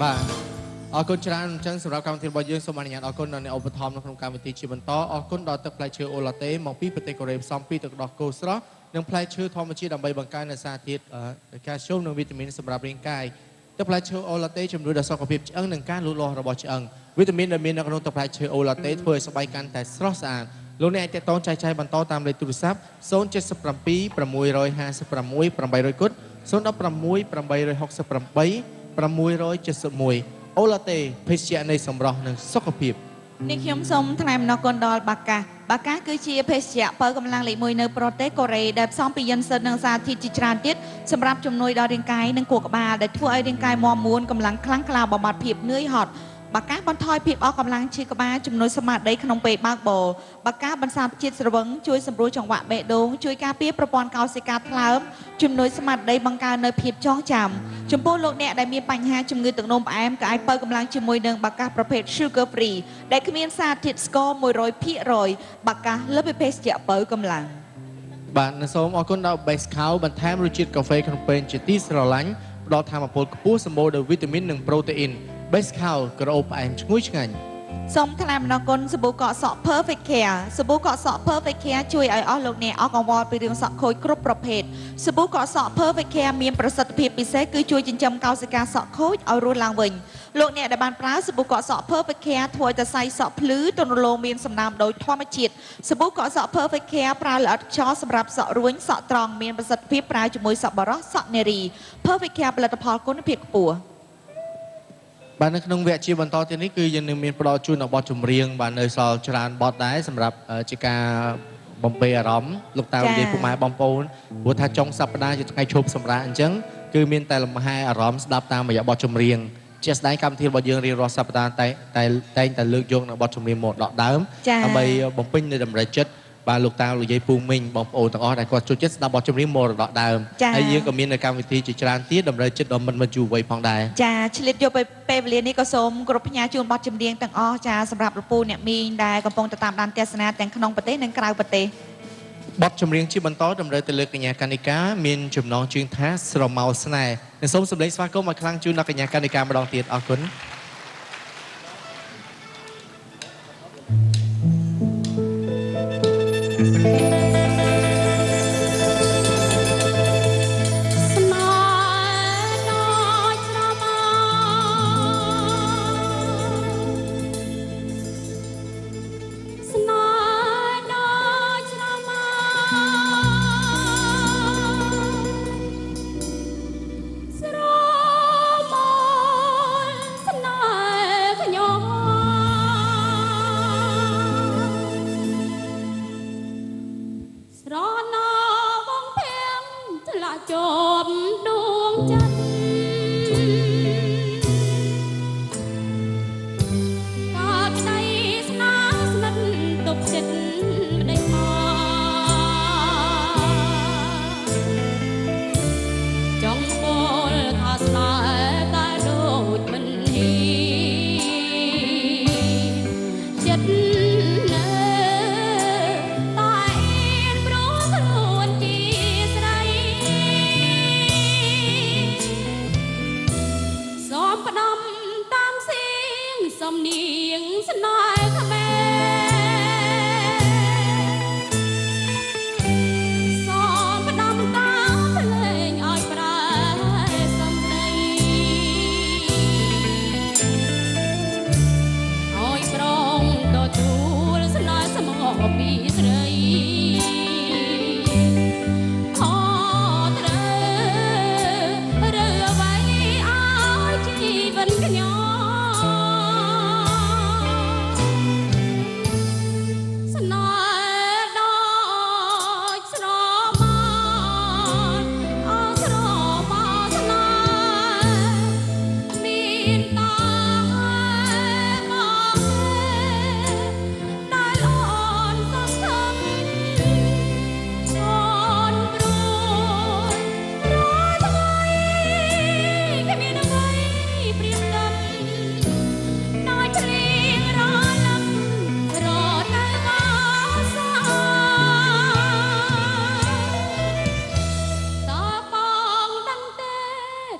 បាទអរគុណច្រើនអញ្ចឹងសម្រាប់កម្មវិធីរបស់យើងសូមអនុញ្ញាតអរគុណដល់អ្នកឧបត្ថម្ភនៅក្នុងកម្មវិធីជាបន្តអរគុណដល់ទឹកផ្លែឈើអូឡាតេមកពីប្រទេសកូរ៉េផ្សំពីទឹកដោះគោស្រស់និងផ្លែឈើធម្មជាតិដើម្បីបង្កើននូវសារធាតុកាល់ស្យូមនិងវីតាមីនសម្រាប់រាងកាយទឹកផ្លែឈើអូឡាតេជំនួយដល់សុខភាពឆ្អឹងនិងការលូតលាស់របស់ឆ្អឹងវីតាមីនដែលមាននៅក្នុងទឹកផ្លែឈើអូឡាតេធ្វើឲ្យស្បែកកាន់តែស្រស់ស្អាតលោកអ្នកអាចទាក់ទងចែកចាយបន្តតាមលេខទូរស័ព្ទ077 656 800គត់016 868 671អូឡាតេភេសជ្ជៈនៃសម្រស់និងសុខភាព នេះខ្ញុំសូមថ្លែងអំណរគុណដល់បាកាសបាកាសគឺជាភេសជ្ជៈបើកម្លាំងលេខ1នៅប្រទេសកូរ៉េដែលផ្សំពីយិនសិននិងសារធាតុជាច្រើនទៀតសម្រាប់ជំនួយដល់រាងកាយនិងខួរក្បាលដែលធ្វើឲ្យរាងកាយមាំមួនកម្លាំងខ្លាំងក្លាបំបត្តិភាពនឿយហត់បាកាសបន្ថយភាពអស់កម្លាំងឈឺក្បាលជំនួយស្មារតីក្នុងពេលបើកបរបាកាសបន្សាបជាតិស្រវឹងជួយសម្រួលចង្វាក់បេះដូងជួយការពារប្រព័ន្ធកោសិកាថ្លើមជំនួយស្មារតីបង្កើននូវភាពចងចាំចំពោះលោកអ្នកដែលមានបញ្ហាជំងឺទឹកនោមផ្អែមក៏អាចបើកម្លាំងជាមួយនឹងបាកាសប្រភេទ Sugar Free ដែលគ្មានសារធាតុស្ករ100%បាកាសលើសពីភេសជ្ជៈបើកម្លាំង បាទនិងសូមអរគុណដល់ Base Cow បន្ថែមរសជាតិកាហ្វេក្នុងពេលជាទីស្រឡាញ់ផ្ដល់ថាមពលខ្ពស់សម្បូរដោយវីតាមីននិងប្រូតេអ៊ីន Base Cow ក្រអូបផ្អែមឈ្ងុយឆ្ងាញ់ សូមថ្លែងអំណរគុណសាប៊ូកក់សក់ Perfect Care សាប៊ូកក់សក់ Perfect Care ជួយឲ្យអស់លោកអ្នកអស់កង្វល់ពីរឿងសក់ខូចគ្រប់ប្រភេទសាប៊ូកក់សក់ Perfect Care មានប្រសិទ្ធភាពពិសេសគឺជួយចិញ្ចឹមកោសិកាសក់ខូចឲ្យរស់ឡើងវិញលោកអ្នកដែលបានប្រើសាប៊ូកក់សក់ Perfect Care ធ្វើឲ្យសរសៃសក់ភ្លឺទន់រលោងមានសំណើមដូចធម្មជាតិសាប៊ូកក់សក់ Perfect Care ប្រើល្អិតខ្យល់សម្រាប់សក់រួញសក់ត្រង់មានប្រសិទ្ធភាពប្រើជាមួយសក់បរោះសក់នារី Perfect Care ផលិតផលគុណភាពខ្ពស់ បាទនៅក្នុងវគ្គជាបន្តទៀតនេះគឺយើងនឹងមានផ្ដល់ជូននៅបទចម្រៀងបាទនៅសល់ច្រើនបទដែរសម្រាប់ជាការបំពេអារម្មណ៍លោកតាលោកយាយពុកម៉ែបងប្អូនព្រោះថាចុងសប្តាហ៍ជាថ្ងៃឈប់សម្រាកអញ្ចឹងគឺមានតែលំហែអារម្មណ៍ស្ដាប់តាមរយៈបទចម្រៀងជាក់ស្ដែងកម្មវិធីរបស់យើងរៀងរាល់សប្តាហ៍តែតែតែងតែលើកយកនៅបទចម្រៀងមកដកដើមដើម្បីបំពេញនៅតម្រូវចិត្តបាទលោកតាលោកយាយពូមីងបងប្អូនទាំងអស់ដែលគាត់ចូលចិត្តស្ដាប់បទចម្រៀងមរតកដើមហើយយើងក៏មាននៅកម្មវិធីជាច្រើនទៀតតម្រូវចិត្តដល់មិត្តមិត្តយុវវ័យផងដែរ ចាឆ្លៀតយកពេលវេលានេះក៏សូមគោរពផ្ញើជូនបទចម្រៀងទាំងអស់ចាសម្រាប់លោកពូអ្នកមីងដែលកំពុងតែតាមដានទស្សនាទាំងក្នុងប្រទេសនិងក្រៅប្រទេស បទចម្រៀងជាបន្តតម្រូវទៅលើកញ្ញាកនិកាមានចំណងជើងថាស្រមោលស្នេហ៍និងសូមសម្លេងស្វាគមន៍ឲ្យខ្លាំងជូនដល់កញ្ញាកនិកាម្ដងទៀតអរគុណ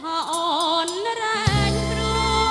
ថាអូនរែងព្រួ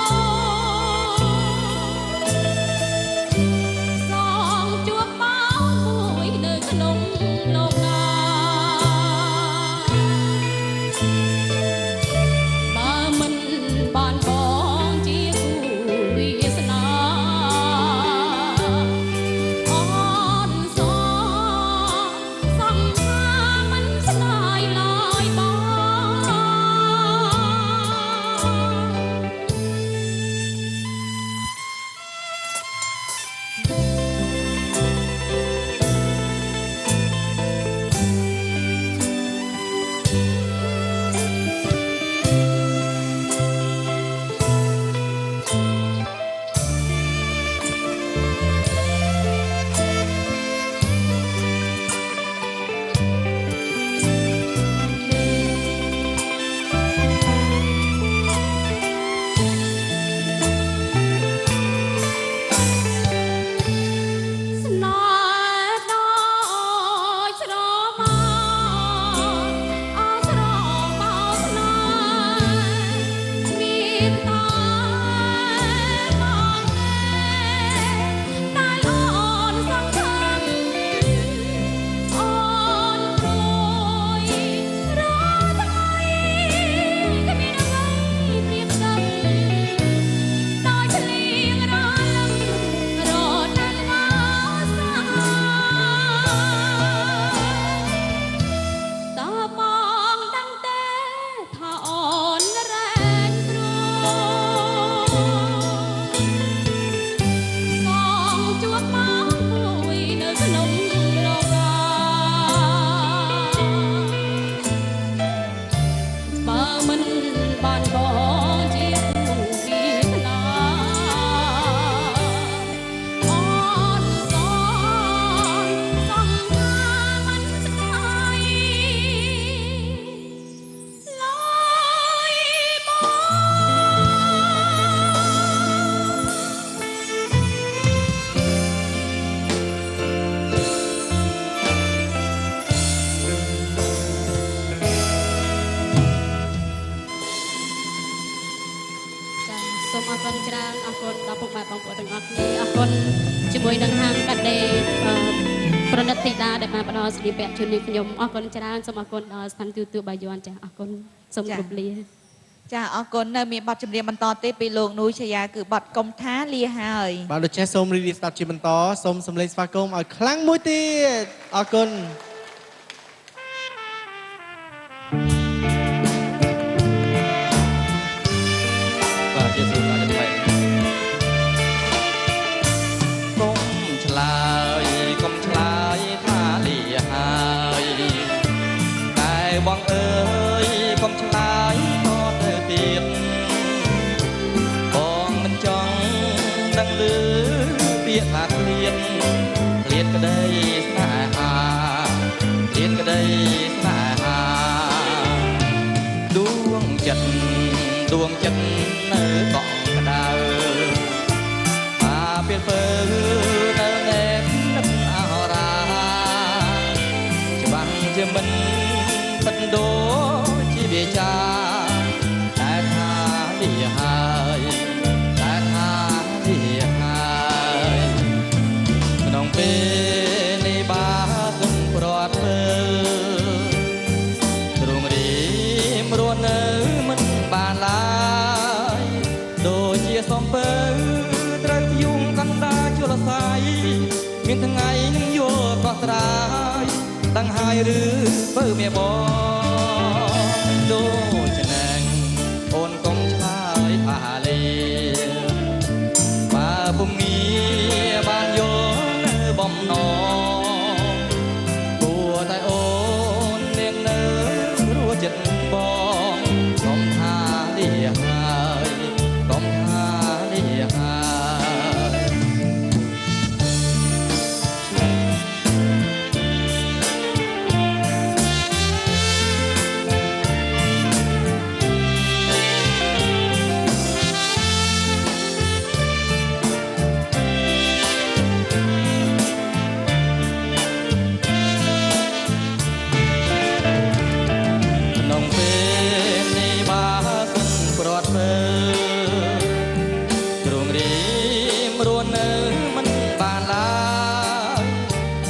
សូមអរគុណច្រើនអរគុណដល់ពុកម៉ែបងប្អូនទាំងអស់គ្នាអរគុណជាមួយនឹងហាងកាត់ដេរប្រណិតធីតាដែលបានផ្ដល់សម្លៀកបំពាក់ជូននាងខ្ញុំអរគុណច្រើនសូមអរគុណដល់ស្ថានទូតបាយ័នចា៎អរគុណសូមជម្រាបលា ចាអរគុណនៅមានបទចម្រៀងបន្តទេពីលោកនូឆាយាគឺបទកុំថាលាហើយ បាទដូច្នេះសូមរីករាយស្ដាប់ជាបន្តសូមសម្លេងស្វាគមន៍ឲ្យខ្លាំងមួយទៀតអរគុណ បាទជាសួស្តីថ្មីកុំឆ្លើយកុំឆ្លើយថាលាហើយតែបងអើយកុំឆ្លើយតទៅទៀតបងមិនចង់ដឹងឮពាក្យថាឃ្លាតឃ្លាតក្តីស្នេហាឃ្លាតក្តីស្នេហាដួងចិត្តដួងចិត្តនៅកក់ក្ដៅអាពេលពើនៅណែបនឹកអរាច្បាស់ជាមិនពិតដូចជាវាចាតែថាលាហើយតែថាលាហើយក្នុងពេលនេះបាសុំប្រត់មើលទ្រង់រីមរស់នៅមិនបានឡើយដូចជាសំពើត្រូវព្យុងកណ្ដាជលសាយមានថ្ងៃនឹងយល់កោះត្រាយដឹងហើយឬពើមៀបងដូច្នេះអូនកុំឆ្លើយថាលាបើពុំងារបានយល់នៅបំណងគួរតែអូននាងនៅរស់ចិត្តបងកុំថាលាហើយកុំថាលាហើយ ក្នុងពេលនេះបាសុំប្រត់មើលទ្រង់រីមរស់នៅមិនបានឡើយ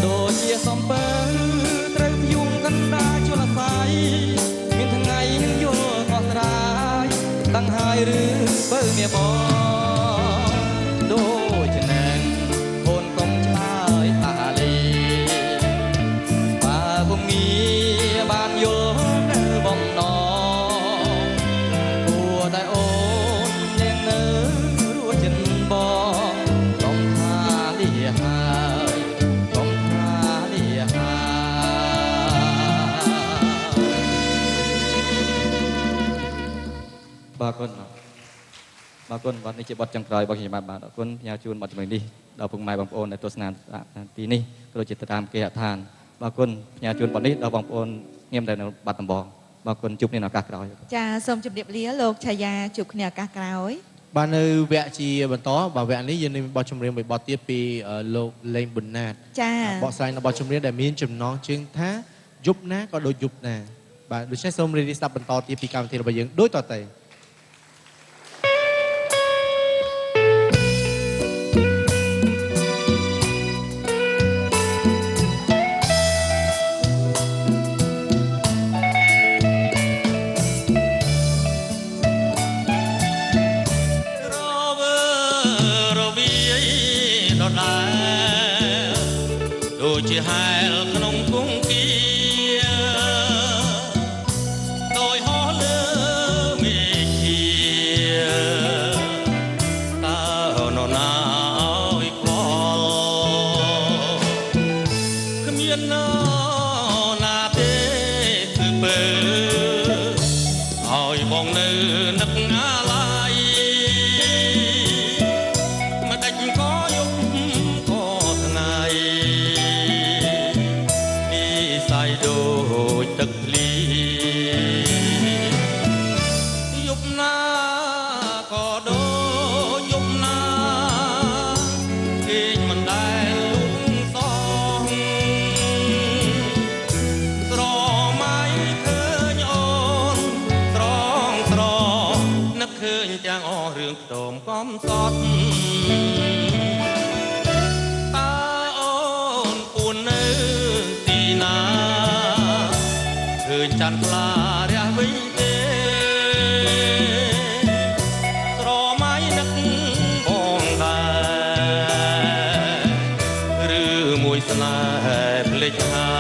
ដូចជាសំពើត្រូវព្យុងកណ្ដាជលសាយមានថ្ងៃនឹងយល់កោះត្រាយដឹងហើយឬពើមៀបងដូច្នេះអូនកុំឆ្លើយថាលាបើពុំងារបានយល់នៅបំណងគួរតែអូននាងនៅរស់ចិត្តបងកុំថាលាហើយកុំថាលាហើយបាទអរគុណបាទអរគុណបាទនេះជាបទចុងក្រោយរបស់ខ្ញុំបាទបាទអរគុណផ្ញើជូនបទចម្រៀងនេះដល់ពុកម៉ែបងប្អូនដែលទស្សនាទីនេះក៏ដូចជាទៅតាមគេហដ្ឋានបាទអរគុណផ្ញើជូនបទនេះដល់បងប្អូនញៀមដែលនៅបាត់ដំបងបាទអរគុណជួបគ្នានៅឱកាសក្រោយ ចាសូមជម្រាបលាលោកឆាយាជួបគ្នាឱកាសក្រោយ បាទនៅវគ្គជាបន្តបាទវគ្គនេះយើងនឹងមានបទចម្រៀងមួយបទទៀតពីលោកលេងប៊ុនណាត ចា បកស្រាយនៅបទចម្រៀងដែលមានចំណងជើងថាយប់ណាក៏ដូចយប់ណាបាទដូច្នេះសូមរីករាយស្ដាប់បន្តទៀតពីកម្មវិធីរបស់យើងដូចតទៅ រវើរវាយដដែលដូចជាហែលក្នុងគង្គាដោយហោះលើមេឃាតើនរណាឲ្យខ្វល់គ្មាននរណាទេគឺពើឲ្យបងនៅនឹកអាឡ័យ មិនដាច់ក៏យប់ក៏ថ្ងៃ ឃើញទាំងអស់រឿងខ្ទមកំសត់តើអូនពួននៅទីណាឃើញចន្ទថ្លារះវិញទេស្រមៃនឹកបងដែរឬមួយស្នេហ៍ភ្លេចហើយ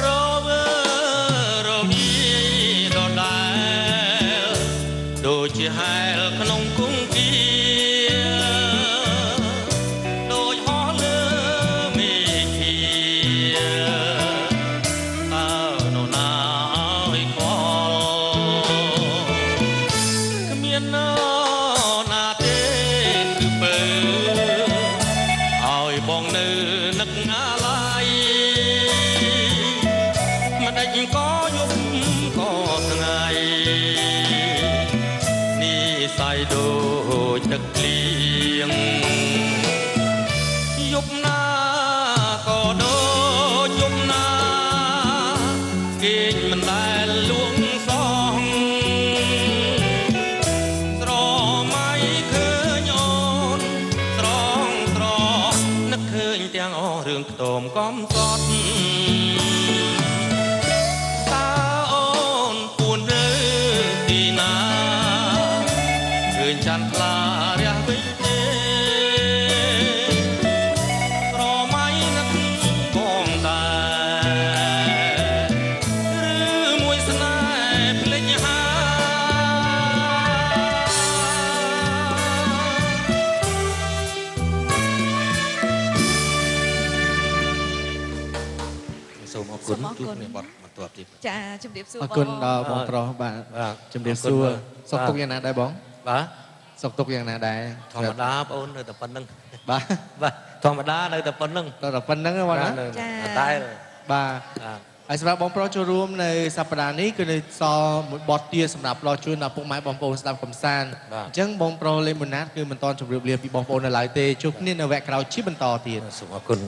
រវើរវីដដែលដូចជាហែលក្នុងគង្គាដូចហោះលើមេឃាតើនរណាឲ្យខ្វល់គ្មាននរណាទេគឺពើឲ្យបងនៅនឹកអាល័យ ម្ដេចក៏យប់ក៏ថ្ងៃនេះស័យដូចទឹកភ្លៀងយប់ណាក៏ដូចយប់ណាគេងមិនដែលលួងសងស្រមៃឃើញអូនស្រងស្រនឹកឃើញទាំងអស់រឿងខ្ទមកំសត់ តើអូនពួននៅទីណាឃើញចន្ទថ្លារះវិញទេស្រមៃនឹកបងដែរឬមួយស្នេហ៍ភ្លេចហើយសូមអរគុណ សូមអរគុណ ជួបគ្នាបទបន្ទាប់ទៀត ចាជំរាបសួរ អរគុណ បង ដល់បងប្រុសបាទ បាទ ជំរាបសួរសុខទុក្ខយ៉ាងណាដែរបង បាទ សុខទុក្ខយ៉ាងណាដែរ ធម្មតាបងអូននៅតែប៉ុណ្្នឹង បាទ បាទធម្មតានៅតែប៉ុណ្្នឹង តើតែប៉ុណ្្នឹងទេបងណា តែ បាទ បាទ ហើយសម្រាប់បងប្រុសចូលរួមនៅសប្តាហ៍នេះគឺនៅសល់មួយបទទៀតសម្រាប់ផ្ដល់ជូនដល់ពុកម៉ែបងប្អូនស្ដាប់កំសាន្តអញ្ចឹងបងប្រុសលេងមណាតគឺមិនតន់ជម្រាបលាពីបងប្អូននៅឡើយទេជួបគ្នានៅវគ្គក្រោយជាបន្តទៀត សូមអរគុណ